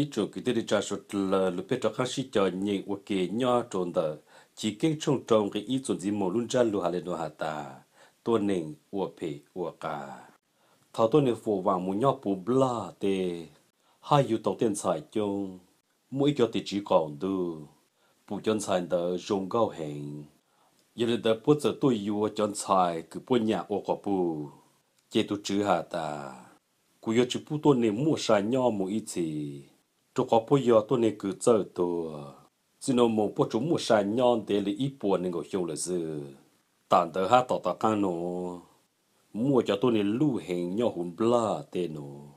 Ib tsoom kwv tij neej tsa suav dlawg, lug peb rov qaab sib cog nyeem ua ke nyob rua ntawm Chiv Keeb tshooj rau nqe ib txuas ntxiv moog lub ntsab lug has le nuav has tas, tuab neeg ua phem ua qas. Thaus tuab neeg fuam vaam moog nyob puv nplaj teb, hab yug tau tej ntxhais coob, muaj ib cov tim tswv qaum ntuj pum cov ntxhais ntawd zoo nkauj heev. Yog le ntawd puab txawm tuaj yuav cov ntxhais kws puab nyam ua quas puj. Ces tug tswv has tas, kuv yuav tsi pub tuab neeg muaj sa nyob moog ib txhis, rua qhov puab yog tuab neeg kws txawj tuag. Txij nuav moog puab tsuas muaj sa nyob ntev le ib puas nees nkaum xyoo lawm xwb. Tam ntawd hab tom tom qaab nuav, muaj cov tuab neeg luj heev nyob huv nplaj teb nuav.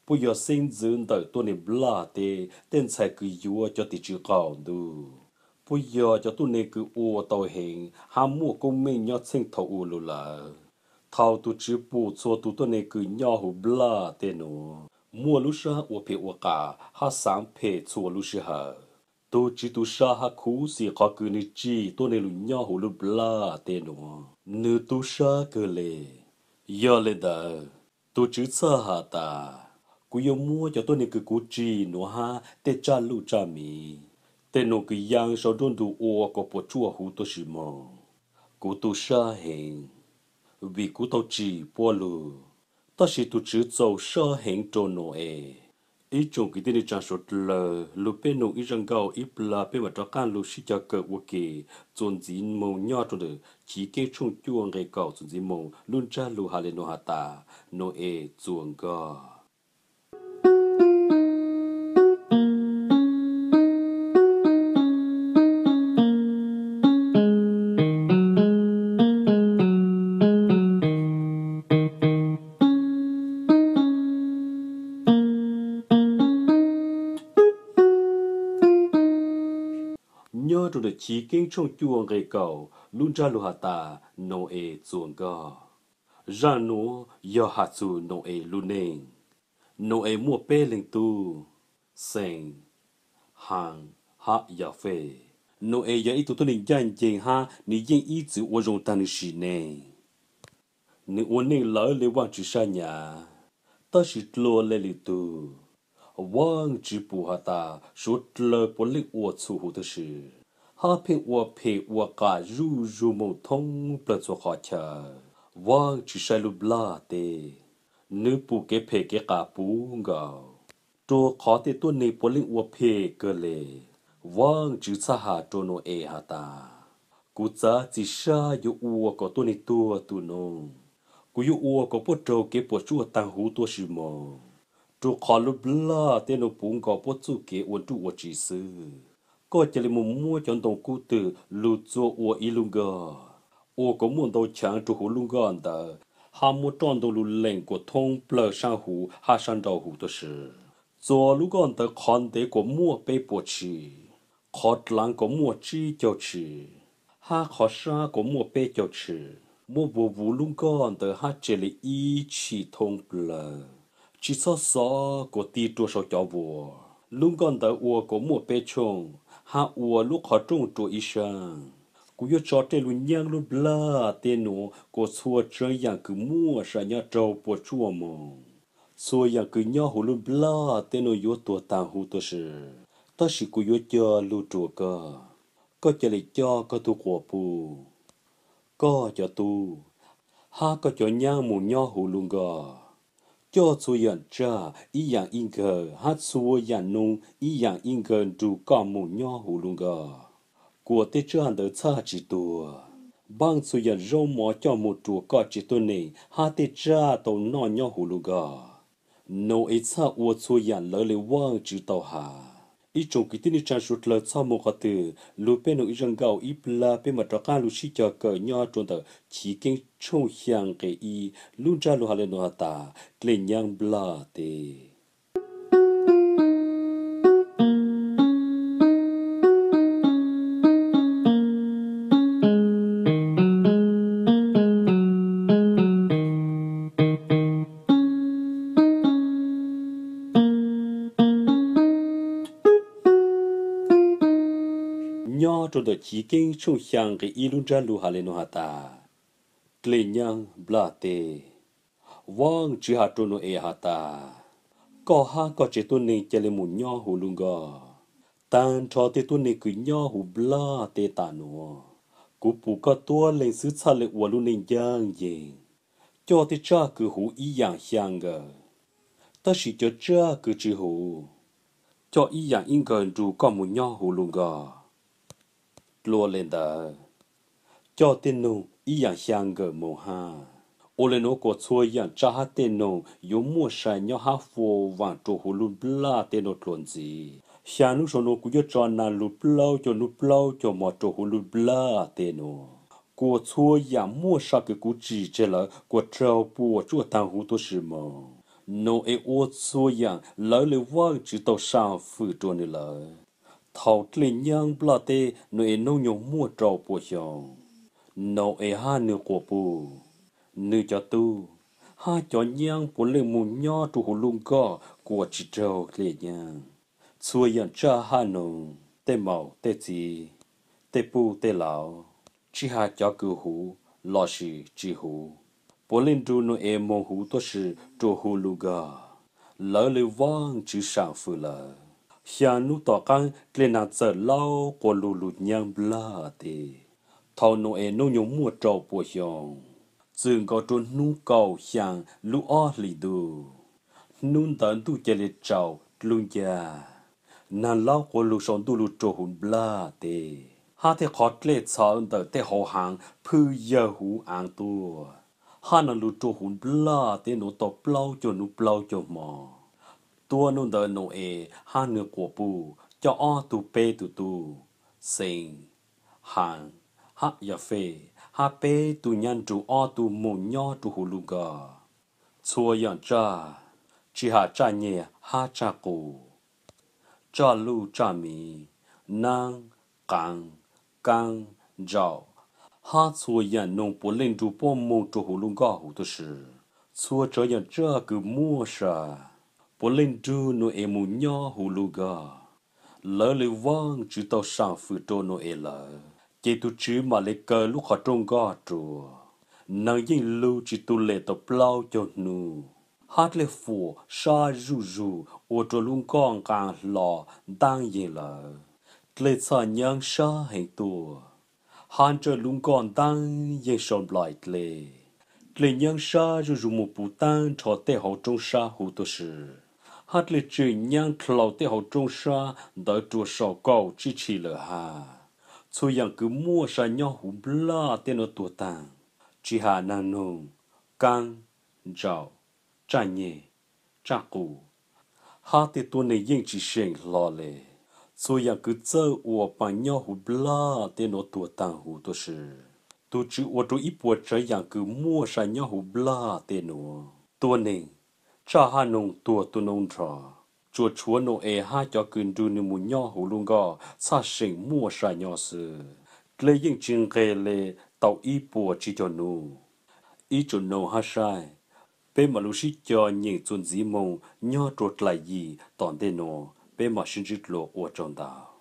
Puab yog xeeb ntxwv ntawm tuab neeg nplaj teb tej ntxhais kws yuav cov tim tswv qaum ntuj. Puab yog cov tuab neeg kws ua tau heev hab muaj koob meej nyob txheej thaus ub lug lawm. Thaus tug tswv pum txhua tug tuab neeg kws nyob huv nplaj teb nuav muaj lub sab ua phem ua qas hab xaav phem txhua lub sij hawm, tug tswv tu sab hab khuv xim qhov kws nwg tsim tuab neeg lug nyob huv lub nplaj teb nuav. Nwg tu sab kawg le. Yog le ntawd, tug tswv txhaj has tas, kuv yuav muab cov tuab neeg kws kuv tsim nuav hab tej tsaj luj tsaj miv, tej num kws yaa sau nruab ntug ua kom puam tsuaj huv tuab si moog. Kuv tu sab heev, vim kuv tau tsim puab lug. Tab sis tug tswv txaus sab heev rua Nau-es. Ib tsoom kwv tij neej tsa suav dlawg, lug peb num ib zaj nkauj ib plag peb maam rov qaab lug sib cog kawm ua ke txuas ntxiv moog nyob rua ntawm Chiv Keeb tshooj cuaj nqe kaum txuas ntxiv moog lub ntsab lug has le nuav has tas, Nau-es txuas nkoj. Nyob rua ntawm Chiv Keeb tshooj cuaj nqe kaum lub ntsab lug has tas, Nau-es txuas nkoj. Zaj nuav yog has txug Nau-es lub neej. Nau-es muaj peb leeg tub, Xees, Has hab Yafej. Nau-es yog ib tug tuab neeg ncaj nceeg hab nwg yeej ib txwm ua zoo taag nwg sim neej. Nwg ua neej lawv le Vaajtswv sab nyam, tab sis dlua le lwm tug. Vaajtswv pum has tas suav dlawg puav leej ua txhum huv tub si, hab pheej ua phem ua qas zuj zug moog thoob plawg txhua qhov chaw. Vaajtswv saib lub nplaj teb, nwg pum kev phem kev qas puv nkaus, rua qhov tej tuab neeg puav leej ua phem kawg le. Vaajtswv txhaj has rua Nau-es has tas, kuv txav txim sab yuav ua kom tuab neeg tuag tu noob. Kuv yuav ua kom puab raug kev puam tsuaj taag huv tuab si moog, rua qhov lub nplaj teb nuav puv nkaus puab txuj kev ua nruj ua tsiv xwb. Koj ca le moog muab cov ntoo kub twg lug txua ua ib lub nkoj, ua kom muaj ntau chaav rua huv lub nkoj ntawd, hab muab roj ntoo lug leem kuas thoob plawg saab huv hab saab nrau huv tuab si. Txua lub nkoj ntawd qhov ntev kuas muaj peb puas tshim, qhov dlaav kuas muaj tsib caug tshim, hab qhov sab kuas muaj peb caug tshim. Muab vuas vuv lub nkoj ntawd hab tseg le ib tshim thoob plawg, tsi txhob xov kuas ti rua sau cov vuas. Lub nkoj ntawd ua kom muaj peb tshooj, hab ua lub qhov rooj rua ib sab. Kuv yuav tso tej lug nyaab lub nplaj teb nuav kuas txhua tsav yaam kws muaj sa nyob raug puam tsuaj moog. Txhua yaam kws nyob huv lub nplaj teb nuav yuav tuag taag huv tuab si, tab sis kuv yuav cog lug rua koj. Koj ca le coj koj tug quas puj, koj cov tub, hab koj cov nyaab moog nyob huv lub nkoj. Coj txhua yaam tsaj ib yaam ib nkawg hab txhua yaam nub ib yaam ib nkawg nrug koj moog nyob huv lub nkoj, kuas tej tsaj ntawd txhaj tsi tuag. Npaaj txhua yaam zaub mov coj moog rua koj tsev tuab neeg hab tej tsaj tau noj nyob huv lub nkoj. Nau-es txhaj ua txhua yaam lawv le Vaajtswv tau has. Ib tsoom kwv tij neej tsaa suav dlawg, txhob moog qhov twg, lug peb nug ib zaj nkauj ib plag peb maam rov qaab lug sib cog kawm nyob rua ntawm Chiv Keeb tshooj xyaa nqe ib, lub ntsab lug has le nuav has tas, dlej nyaab nplaj teb. Nyob rua ntawm Chiv Keeb tshooj xyaa nqe ib, lub ntsab lug has le nuav has tas, dlej nyaab nplaj teb. Vaajtswv has rua Nau-es has tas, Koj hab koj tsev tuab neeg ca le moog nyob huv lub nkoj, taag nrho tej tuab neeg kws nyob huv nplaj teb tas nuav. Kuv pum koj tuab leeg xwb txhaj le ua lub neej ncaaj nceeg, coj tej tsaj kws huv ib yaam xyaa nkawm, tab sis cov tsaj kws tsi huv, coj ib yaam ib nkawm nrug koj moog nyob huv lub nkoj. Dlua le ntawd, coj tej noog ib yaam xyaa nkawm moog hab. Ua le nuav kuas txhua yaam tsaj hab tej noog yuav muaj sa nyob hab fua vaam rua huv lub nplaj teb nuav dlua ntxiv. Xyaa nub sau nuav kuv yuav tso naag lug plaub caug nub plaub caug mo rua huv lub nplaj teb nuav, kuas txhua yaam muaj sa kws kuv tsim tseg lawm kuas raug puam tsuaj taag huv tuab si moog. Nau-es ua txhua yaam lawv le Vaajtswv tau saam fwm rua nwg lawm. Thaus dlej nyaab nplaj teb Nau-es noob nyoog muaj rau puas xyoo, Nau-es hab nwg quas puj, nwg cov tub, hab cov nyaab puav leej moog nyob rua huv lub nkoj kuas tsi raug dlej nyaab. Txhua yaam tsaj hab noog, tej maum tej txiv, tej puj tej lauv, tsi has cov kws huv lossis tsi huv, puav leej nrug Nau-es moog huv tuab si rua huv lub nkoj. Lawv le Vaajtswv saam fwm lawm. Xyaa nub tom qaab dlej naag txawm laub quas lug lug nyaab nplaj teb. Thaus Nau-es noob nyoog muaj rau puas xyoo, txwm nkaus rua hnub kaum xyaa lub ob hlis ntuj, hnub ntawd ntuj ca le tsaus dlub ncaj, naag laub quas lug sau ntuj lug rua huv nplaj teb, hab tej qhov dlej txhawv ntawm tej hauv haav phwj yawg huv aav tuaj, hab naag lug rua huv nplaj teb nuav tau plaub caug nub plaub caug mo. Tuab nub ntawd Nau-es hab nwg quas puj coj ob tug peb tug tub, Xeev, Haav, hab Yafej, hab peb tug nyaab nrug ob tug moog nyob rua huv lub nkoj. Txhua yaam tsaj, tsi has tsaj nyeg hab tsaj qus, tsaj luj tsaj miv, naab, qaav, kaab, ntsaum, hab txhua yaam noog puav leej nrug puab moog rua huv lub nkoj huv tuab si. Txhua tsaav yaam tsaj kws muaj sa puav leej nrug Nau-es moog nyob huv lub nkoj. Lawv le Vaajtswv tau saam fwm rua Nau-es lawm, ces tug Tswv maam le kaw lub qhov rooj nkoj rua. Neeg yeej lug tsi tu le tau plaub caug nub, hab dlej fuam sab zuj zug ua rua lub nkoj nqaa hlo ntaab yeeg lawm. Dlej txhaj nyaab sab heev tuaj, hab ntsawj lub nkoj ntaab yeeg sau nplaim dlej. Dlej nyaab sab zuj zug moog puv taab nrho tej hauv roob sab huv tuab si, hab dlej tseem nyaab dlhau tej hauv roob sab ntawd rua sau kaum tsib tshim lawm hab. Txhua yaam kws muaj sa nyob huv nplaj teb nuav tuag taag, tsi has naag noog, kaab, ntsaum, tsaj nyeg, tsaj qus, hab tej tuab neeg yeej tsi seem hlo le. Txhua yaam kws txawj ua paas nyob huv nplaj teb nuav tuag taag huv tuab si. Tug Tswv ua rua ib puas tsaav yaam kws muaj sa nyob huv nplaj teb nuav, tuab neeg, tsaj hab noog tuag tu noob nrho. Tsuas tshuav Nau-es hab cov kws nrug nwg moog nyob huv lub nkoj txhaj seem muaj sa nyob xwb. Dlej yeej tsi nqeg le tau ib puas tsib caug nub. Ib tsoom noog hab saib, peb maam lug sib cog nyeem txuas ntxiv moog nyob rua dlaim yim tom ntej nuav, peb maam sib ntsib dlua, ua tsaug ntau.